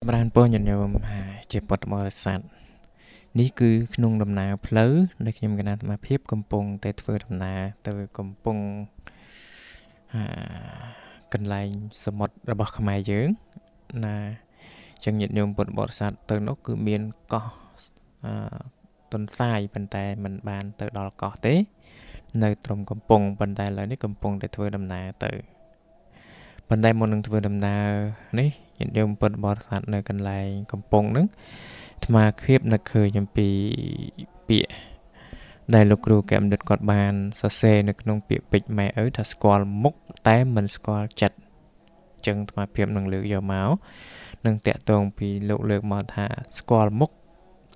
ចម្រើនពរញាតិញោមជាពុទ្ធបរិស័ទនេះគឺក្នុងដំណើរផ្លូវដែលខ្ញុំគណៈអាត្មាភាពកំពុងតែធ្វើដំណើរទៅកំពុងកន្លែងសមុទ្ររបស់ខ្មែរយើងណាចឹងញាតិញោមពុទ្ធបរិស័ទទៅនោះគឺមានកោះទន្សាយប៉ុន្តែมันបានទៅដល់កោះទេនៅត្រឹមកំពង់ប៉ុន្តែឥឡូវនេះកំពុងតែធ្វើដំណើរទៅប៉ុន្តែមុននឹងធ្វើដំណើរនេះញាតិញោមពុទ្ធបរិស័ទនៅកន្លែងកំពង់ហ្នឹងអាត្មាភាពនឹកឃើញអំពីពាក្យដែលលោកគ្រូកែមនិតគាត់បានសរសេរនៅក្នុងពាក្យពេចន៍ម៉ែឪថាស្គាល់មុខតែមិនស្គាល់ចិត្តចឹងអាត្មាភាពនឹងលើកយកមកនឹងតាក់ទងពីលោកលើកមកថាស្គាល់មុខ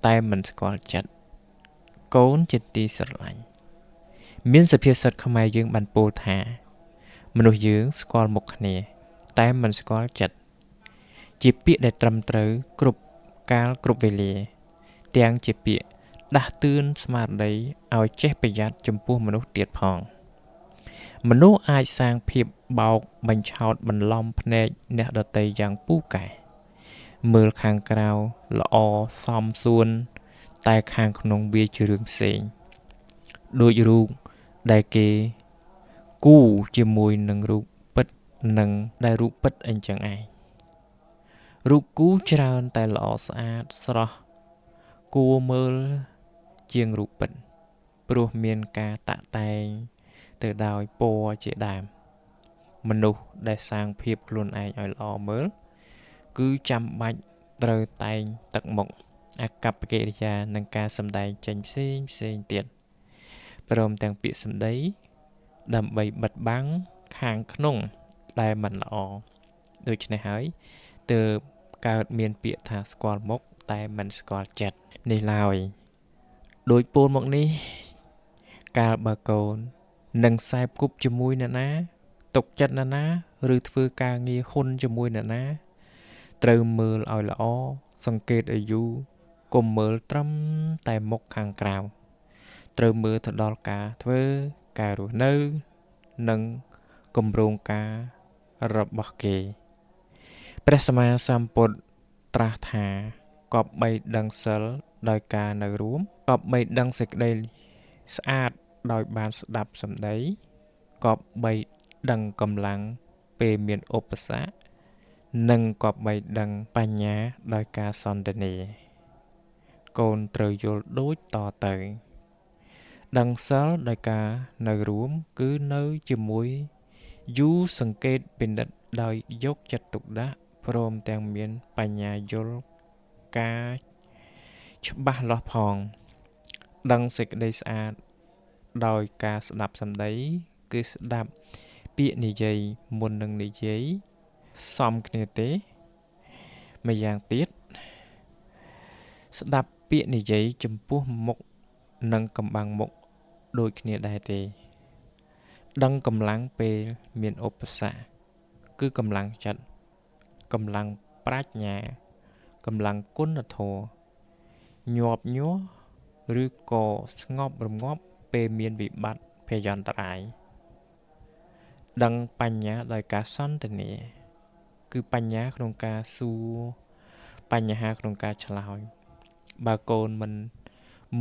តែមិនស្គាល់ចិត្តកូនជាទីស្រឡាញ់មានសុភាសិតខ្មែរយើងបានពោលថាមនុស្សយើងស្គាល់មុខគ្នាតែមិនស្គាល់ចិត្តជាពាក្យដែលត្រឹមត្រូវគ្រប់កាលគ្រប់វេលាទាំងជាពាក្យដាស់តឿនស្មារតីឲ្យចេះប្រយ័ត្នចំពោះមនុស្សទៀតផងមនុស្សអាចសាងភាពបោកបញ្ឆោតបន្លំភ្នែកអ្នកដទៃយ៉ាងពូកែមើលខាងក្រៅល្អសមសួនតែខាងក្នុងវាជារឿងផ្សេងដូចរូបដែលគេគូជាមួយនឹងរូបពិតនិងដែលរូបពិតអញ្ចឹងឯងរូបគូច្រើនតែល្អស្អាតស្រស់គួរមើលជាងរូបពិតព្រោះមានការតាក់តែងទៅដោយពណ៌ជាដើមមនុស្សដែលសាងភាពខ្លួនឯងឲ្យល្អមើលគឺចាំបាច់ត្រូវតែងទឹកមុខអាកប្បកិរិយានិងការសម្ដែងចេញផ្សេងផ្សេងទៀតព្រមទាំងពាក្យសម្ដីដើម្បីបិទបាំងខាងក្នុងដែលមិនល្អដូច្នេះហើយទើបកើតមានពាក្យថាស្គាល់មុខតែមិនស្គាល់ចិត្តនេះឡើយដោយពោលមកនេះកាលបើកូននឹងខ្សែគប់ជាមួយអ្នកណាទុកចិត្តអ្នកណាឬធ្វើការងារហ៊ុនជាមួយអ្នកណាត្រូវមើលឲ្យល្អសង្កេតឲ្យយូរកុំមើលត្រឹមតែមុខខាងក្រៅត្រូវមើលទៅដល់ការធ្វើការរស់នៅនិងគម្រោងការរបស់គេព្រះសម្មាសម្ពុទ្ធត្រាស់ថាគប្បីដឹងសិលដោយការនៅរួមគប្បីដឹងសេចក្តីស្អាតដោយបានស្ដាប់សម្ដីគប្បីដឹងកម្លាំងពេលមានឧបសគ្គនិងគប្បីដឹងបញ្ញាដោយការសន្ទនាកូនត្រូវយល់ដូចតទៅដឹងសិលដោយការនៅរួមគឺនៅជាមួយយូរសង្កេតពិនិត្យដោយយកចិត្តទុកដាក់ព្រមទាំងមានបញ្ញាយល់ការច្បាស់លាស់ផងដឹងសេចក្តីស្អាតដោយការស្ដាប់សម្ដីគឺស្ដាប់ពាក្យនិយាយមុននឹងនិយាយសមគ្នាទេម្យ៉ាងទៀតស្ដាប់ពាក្យនិយាយចំពោះមុខនិងកំបាំងមុខដូចគ្នាដែរទេដឹងកម្លាំងពេលមានឧបសគ្គគឺកម្លាំងចិត្តកម្លាំងប្រាជ្ញាកម្លាំងគុណធម៌ញាប់ញ័រឬក៏ស្ងប់រងាប់ពេលមានវិបត្តិភយន្តរាយដឹងបញ្ញាដោយការសន្ទនាគឺបញ្ញាក្នុងការសួរបញ្ហាក្នុងការឆ្លើយបើកូនមិន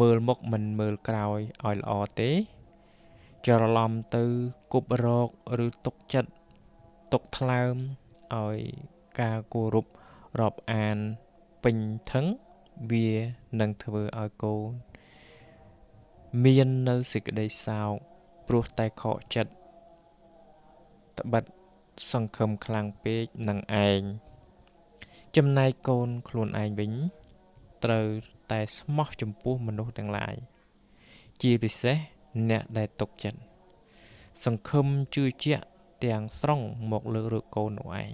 មើលមុខមិនមើលក្រោយឲ្យល្អទេច្រឡំទៅគប់រកឬទុកចិត្តទុកថ្លើមឲ្យការគោរពរាប់អានពេញធឹងវានឹងធ្វើឲ្យកូនមាននៅសេចក្តីសោកព្រោះតែខកចិត្តត្បិតសង្ឃឹមខ្លាំងពេកនឹងឯងចំណែកកូនខ្លួនឯងវិញត្រូវតែស្មោះចំពោះមនុស្សទាំងឡាយជាពិសេសអ្នកដែលទុកចិត្តសង្ឃឹមជឿជាក់ទាំងស្រុងមកលើរូបកូននោះឯង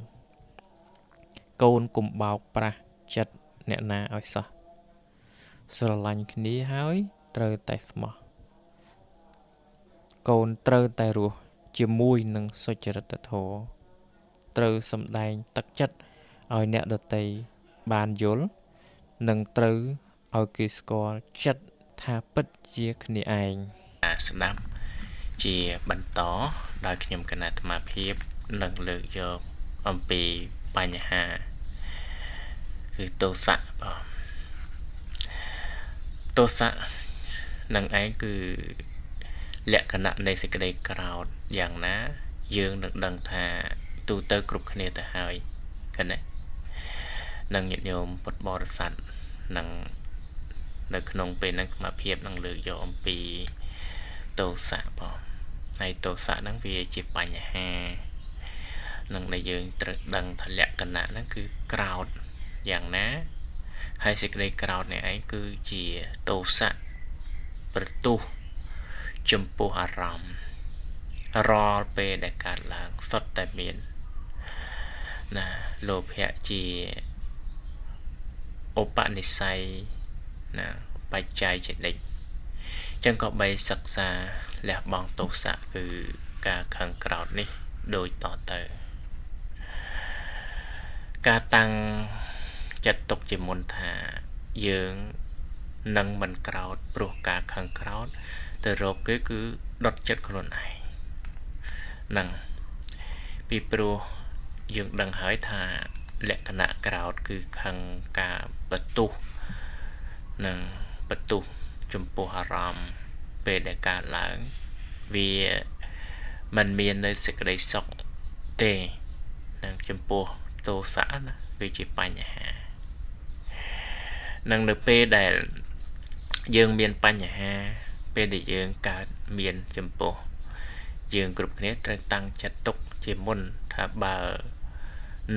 កូនកុំបោកប្រាស់ចិត្តអ្នកណាឲ្យសោះស្រឡាញ់គ្នាហើយត្រូវតែស្មោះកូនត្រូវតែរស់ជាមួយនឹងសុចរិតធម៌ត្រូវសម្ដែងទឹកចិត្តឲ្យអ្នកដទៃបានយល់និងត្រូវឲ្យគេស្គាល់ចិត្តថាពិតជាគ្នាឯងស្ដាប់ជាបន្តដោយខ្ញុំគណៈអាត្មាភាពនឹងលើកយកអំពីបញ្ហា គឺទោសៈបងទោសៈនឹងឯងគឺលក្ខណៈនៃសេចក្តីក្រោធយ៉ាងណាយើងនឹងដឹងថាទូទៅគ្រប់គ្នាទៅហើយឃើញទេនឹងញាតិញោមពុទ្ធបរិស័ទនឹងនៅក្នុងពេលហ្នឹងអាត្មាភាពនឹងលើកយកអំពីទោសៈបងហើយទោសៈហ្នឹងវាជាបញ្ហានឹងដែលយើងត្រូវដឹងថាលក្ខណៈហ្នឹងគឺក្រោធយ៉ាងណាហើយសេចក្តីក្រោធនេះឯងគឺជាទោសៈប្រទុះចំពោះអារម្មណ៍រាល់ពេលដែលកើតឡើងសុទ្ធតែមានណាលោភៈជាឧបនិស្ស័យណាបច្ច័យជានិច្ចចឹងក៏បីសិក្សាលះបង់ទោសៈគឺការខឹងក្រោធនេះដូចតទៅការតាំងចិត្តទុកជាមុនថាយើងនឹងមិនក្រោធព្រោះការខឹងក្រោធទៅរកគេគឺដុតចិត្តខ្លួនឯងហ្នឹងពីព្រោះយើងដឹងហើយថាលក្ខណៈក្រោធគឺខឹងការបន្ទុះនិងបន្ទុះចំពោះអារម្មណ៍ពេលដែលកើតឡើងវាមិនមាននៅសេចក្តីសុខទេនឹងចំពោះទោសៈណាវាជាបញ្ហានឹងនៅពេលដែលយើងមានបញ្ហាពេលដែលយើងកើតមានចំពោះយើងគ្រប់គ្នាត្រូវតាំងចិត្តទុកជាមុនថាបើ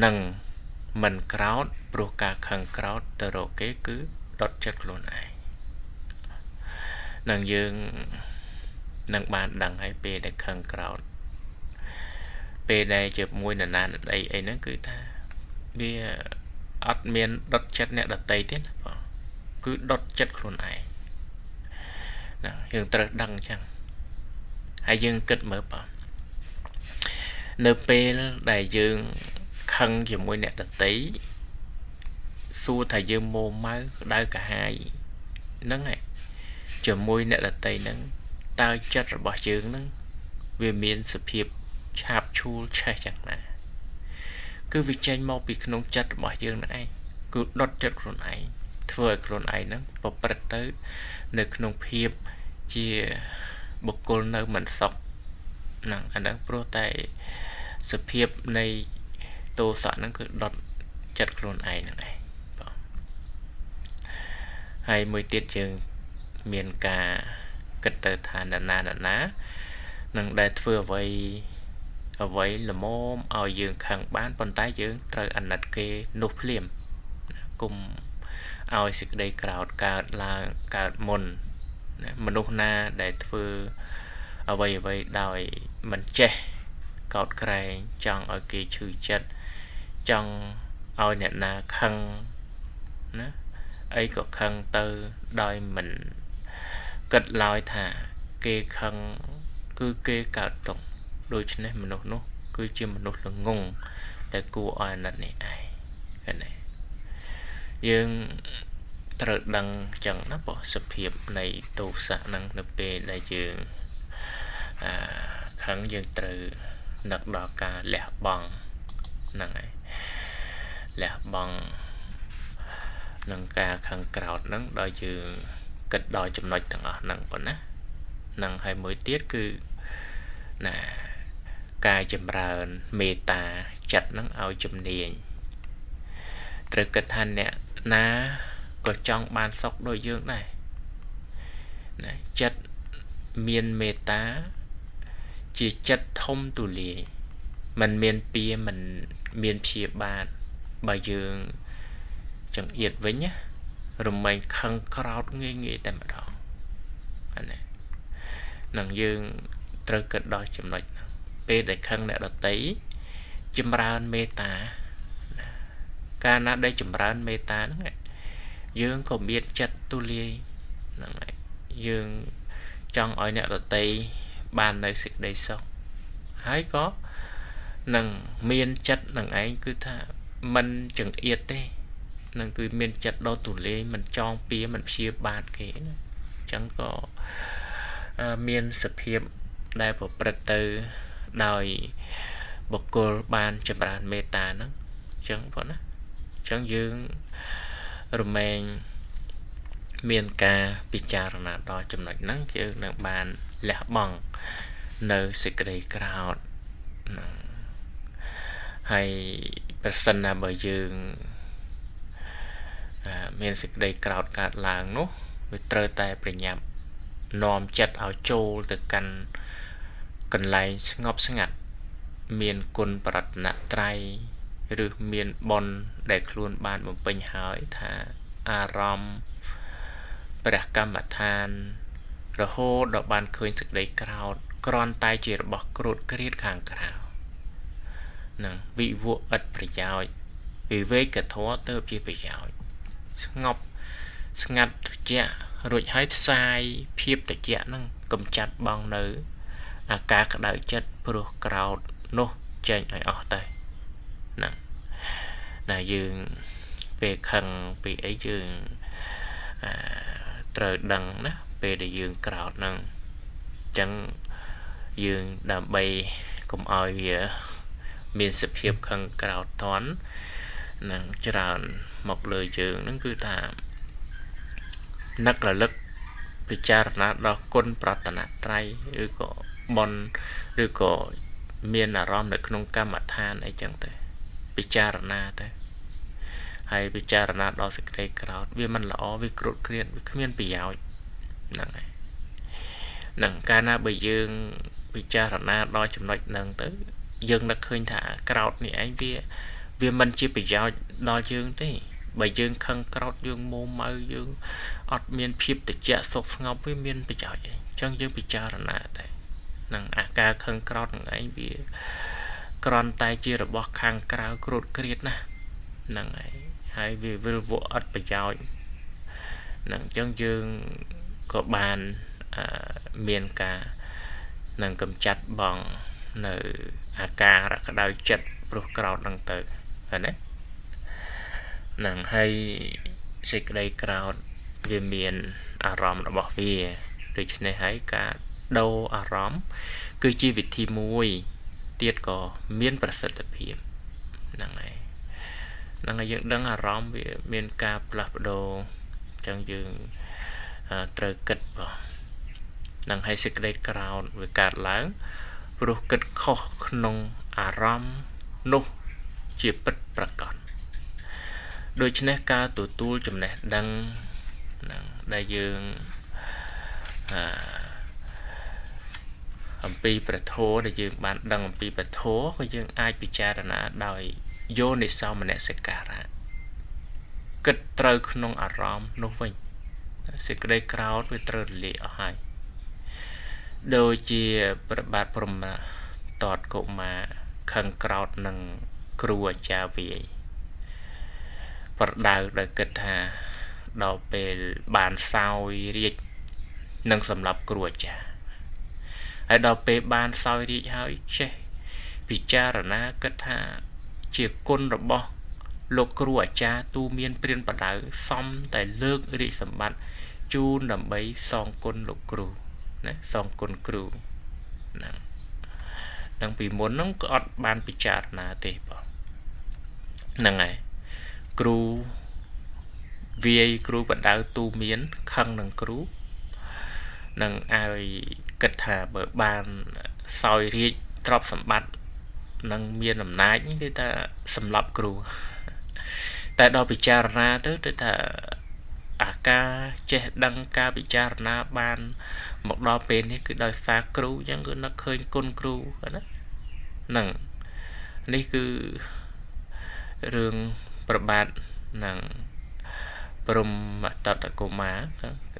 នឹងមិនក្រោធព្រោះការខឹងក្រោធទៅរកគេគឺដុតចិត្តខ្លួនឯងនឹងយើងនឹងបានដឹងហើយពេលដែលខឹងក្រោធពេលដែលជាមួយនរណាដតីអីហ្នឹងគឺថាវាអត់មានដុតចិត្តអ្នកដតីទេណាបងគឺដុតចិត្តខ្លួនឯងណាយើងត្រូវដឹងអញ្ចឹងហើយយើងគិតមើលបងនៅពេលដែលយើងខឹងជាមួយអ្នកដតីសួរថាយើងម៉ៅក្តៅក្រហាយហ្នឹងឯងជាមួយអ្នកដតីហ្នឹងតើចិត្តរបស់យើងហ្នឹងវាមានសភាពឆាបឆួលឆេះយ៉ាងណាគឺវាចេញមកពីក្នុងចិត្តរបស់យើងហ្នឹងឯងគឺដុតចិត្តខ្លួនឯងធ្វើឲ្យខ្លួនឯងហ្នឹងប្រព្រឹត្តទៅនៅក្នុងភាពជាបុគ្គលនៅមិនសុខហ្នឹងអាហ្នឹងព្រោះតែសភាពនៃទោសៈហ្នឹងគឺដុតចិត្តខ្លួនឯងហ្នឹងឯងបងហើយមួយទៀតយើងមានការគិតទៅថានរណានរណានឹងដែលធ្វើអ្វីល្មមឲ្យយើងខឹងបានប៉ុន្តែយើងត្រូវអាណិតគេនោះភ្លាមគុំឲ្យសេចក្តីក្រោធកើតឡើងកើតមុនណាមនុស្សណាដែលធ្វើអ្វីដោយមិនចេះកោតក្រែងចង់ឲ្យគេឈឺចិត្តចង់ឲ្យអ្នកណាខឹងណាអីក៏ខឹងទៅដោយមិនគិតឡើយថាគេខឹងគឺគេកើតទុក្ខដូច្នេះមនុស្សនោះគឺជាមនុស្សល្ងងដែលគួរឲ្យអាណិតនេះឯងឃើញទេយើងត្រូវដឹងចឹងណាបងសភាពនៃទោសៈហ្នឹងនៅពេលដែលយើងខឹងយើងត្រូវនឹកដល់ការលះបង់ហ្នឹងហើយលះបង់នឹងការខឹងក្រោធហ្នឹងដោយយើងគិតដល់ចំណុចទាំងអស់ហ្នឹងប៉ុណ្ណាហ្នឹងហើយមួយទៀតគឺណាការចម្រើនមេត្តាចិត្តហ្នឹងឲ្យជំនាញត្រូវគិតថាអ្នកណាក៏ចង់បានសុខដូចយើងដែរណាចិត្តមានមេត្តាជាចិត្តធំទូលាយមិនមានពៀមិនមានព្យាបាទបើយើងចង្អៀតវិញណារមែងខឹងក្រោធងាយងាយតែម្ដងអានេះនឹងយើងត្រូវគិតដល់ចំណុចហ្នឹងពេលដែលខឹងអ្នកដតីចម្រើនមេត្តាកាលណាដែលចម្រើនមេត្តាហ្នឹងយើងក៏មានចិត្តទូលាយហ្នឹងហើយយើងចង់ឲ្យអ្នកដតីបាននៅសេចក្តីសុខហើយក៏នឹងមានចិត្តនឹងឯងគឺថាមិនចង្អៀតទេនឹងគឺមានចិត្តដ៏ទូលាយមិនចងពៀមិនព្យាបាទគេណាអញ្ចឹងក៏មានសភាពដែលប្រព្រឹត្តទៅដោយបុគ្គលបានចម្រើនមេត្តាហ្នឹងអញ្ចឹងបងណាអញ្ចឹងយើង រមែងមានការពិចារណាដល់ចំណុចហ្នឹងយើងនឹងបានលះបង់នៅសេចក្តីក្រោធហ្នឹងហើយប្រសិនណាបើយើងមានសេចក្តីក្រោធកើតឡើងនោះវាត្រូវតែប្រញាប់នាំចិត្តឲ្យចូលទៅកាន់កន្លែងស្ងប់ស្ងាត់មានគុណប្រតនត្រ័យឬមានបុណ្យដែលខ្លួនបានបំពេញហើយថាអារម្មណ៍ព្រះកម្មដ្ឋានរហូតដល់បានឃើញសេចក្តីក្រោធគ្រាន់តែជារបស់ក្រោធគ្រៀតខាងក្រៅនឹងវិវៈឥតប្រយោជន៍វិវេកធម៌ទៅជាប្រយោជន៍ស្ងប់ស្ងាត់ត្រជាក់រួចហើយផ្សាយភាពត្រជាក់ហ្នឹងកំចាត់បងនៅអាការក្តៅចិត្តព្រោះក្រោធនោះចេញឲ្យអស់ទៅហ្នឹងណាយើងពេលខឹងពីអីយើងត្រូវដឹងណាពេលដែលយើងក្រោធហ្នឹងអញ្ចឹងយើងដើម្បីកុំឲ្យវាមានសភាពខឹងក្រោធថន់នឹងច្រើនមកលើយើងហ្នឹងគឺថានឹករលឹកពិចារណាដល់គុណប្រតនត្រ័យឬក៏បុណ្យឬក៏មានអារម្មណ៍នៅក្នុងកម្មដ្ឋានអីចឹងទៅពិចារណាទៅហើយពិចារណាដល់សេចក្តីក្រោធវាមិនល្អវាគ្រោតគ្រាតវាគ្មានប្រយោជន៍ហ្នឹងហើយនឹងកាលណាបើយើងពិចារណាដល់ចំណុចហ្នឹងទៅយើងនឹកឃើញថាក្រោធនេះឯងវាមិនជាប្រយោជន៍ដល់យើងទេបើយើងខឹងក្រោធយើងមួម៉ៅយើងអត់មានភាពត្រជាក់សុខស្ងប់វាមានប្រយោជន៍អីអញ្ចឹងយើងពិចារណាតែនឹងអាការខឹងក្រោធនឹងឯងវាគ្រាន់តែជារបស់ខាងក្រៅគ្រោតគ្រាតណាហ្នឹងហើយហើយវាវិលវក់អត់ប្រយោជន៍ហ្នឹងអញ្ចឹងយើងក៏បានមានការនឹងកំចាត់បងនៅអាការៈក្តៅចិត្តព្រោះក្រោធហ្នឹងទៅឃើញទេហ្នឹងហើយសេចក្តីក្រោធវាមានអារម្មណ៍របស់វាដូច្នេះហើយការដូរអារម្មណ៍គឺជាវិធីមួយទៀតក៏មានប្រសិទ្ធភាពហ្នឹងហើយហ្នឹងហើយយើងដឹងអារម្មណ៍វាមានការផ្លាស់ប្ដូរអញ្ចឹងយើងត្រូវគិតបងហ្នឹងហើយសេចក្តីក្រោធវាកើតឡើងព្រោះគិតខុសក្នុងអារម្មណ៍នោះជាពិតប្រាកដដូច្នេះការទទួលចំណេះដឹងហ្នឹងដែលយើងអំពីព្រះធម៌ដែលយើងបានដឹងអំពីព្រះធម៌ក៏យើងអាចពិចារណាដោយយោនិសោមនសិការៈគិតត្រូវក្នុងអារម្មណ៍នោះវិញសេចក្តីក្រោធវាត្រូវរលាយអស់ហើយដូចជាព្រះបាទព្រហ្មតតកុមារខឹងក្រោធនឹងគ្រូអាចារ្យវាយប្រដៅដោយគិតថាដល់ពេលបានសោយរាជនឹងសម្លាប់គ្រូអាចារ្យហើយដល់ពេលបានសោយរាជហើយចេះពិចារណាគិតថាជាគុណរបស់លោកគ្រូអាចារ្យទូមានព្រានបដៅសំតែលើករាជសម្បត្តិជូនដើម្បីសងគុណលោកគ្រូណាសងគុណគ្រូហ្នឹងតាំងពីមុនហ្នឹងក៏អត់បានពិចារណាទេបងហ្នឹងហើយគ្រូវាយគ្រូបដៅទូមានខឹងនឹងគ្រូនឹងឲ្យគិតថាបើបានសោយរាជទ្រព្យសម្បត្តិនឹងមានអំណាចគឺថាសម្លាប់គ្រូតែដល់ពិចារណាទៅគឺថាអាការចេះដឹងការពិចារណាបានមកដល់ពេលនេះគឺដោយសារគ្រូអញ្ចឹងគឺនឹកឃើញគុណគ្រូណាហ្នឹងនេះគឺរឿងប្របាទនឹងព្រហ្មតតកុមារ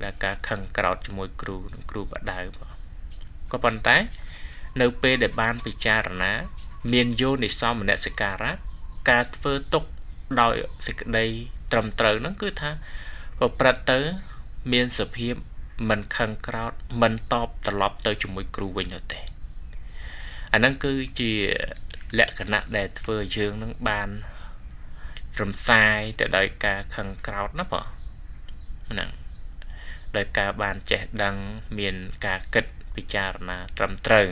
ដែលការខឹងក្រោធជាមួយគ្រូនិងគ្រូបដៅក៏ប៉ុន្តែនៅពេលដែលបានពិចារណាមានយោនិសោមនសិការៈការធ្វើទុកដោយសេចក្តីត្រឹមត្រូវហ្នឹងគឺថាប្រព្រឹត្តទៅមានសភាពមិនខឹងក្រោធមិនតបត្រឡប់ទៅជាមួយគ្រូវិញនោះទេអាហ្នឹងគឺជាលក្ខណៈដែលធ្វើយើងនឹងបានរំសាយទៅដោយការខឹងក្រោធណាបងហ្នឹងដោយការបានចេះដឹងមានការគិតពិចារណាត្រឹមត្រូវ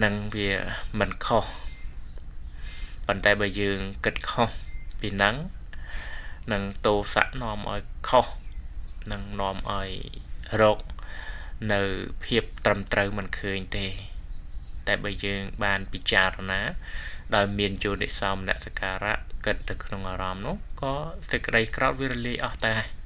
នឹងវាមិនខុសប៉ុន្តែបើយើងគិតខុសពីហ្នឹង និងទោសៈនាំឲ្យខុស និងនាំឲ្យរកនៅភាពត្រឹមត្រូវមិនឃើញទេ តែបើយើងបានពិចារណា ដោយមានយោនិសោមនសិការៈគិតទៅក្នុងអារម្មណ៍នោះ ក៏សេចក្តីក្រោធវារលាយអស់ទៅហើយ។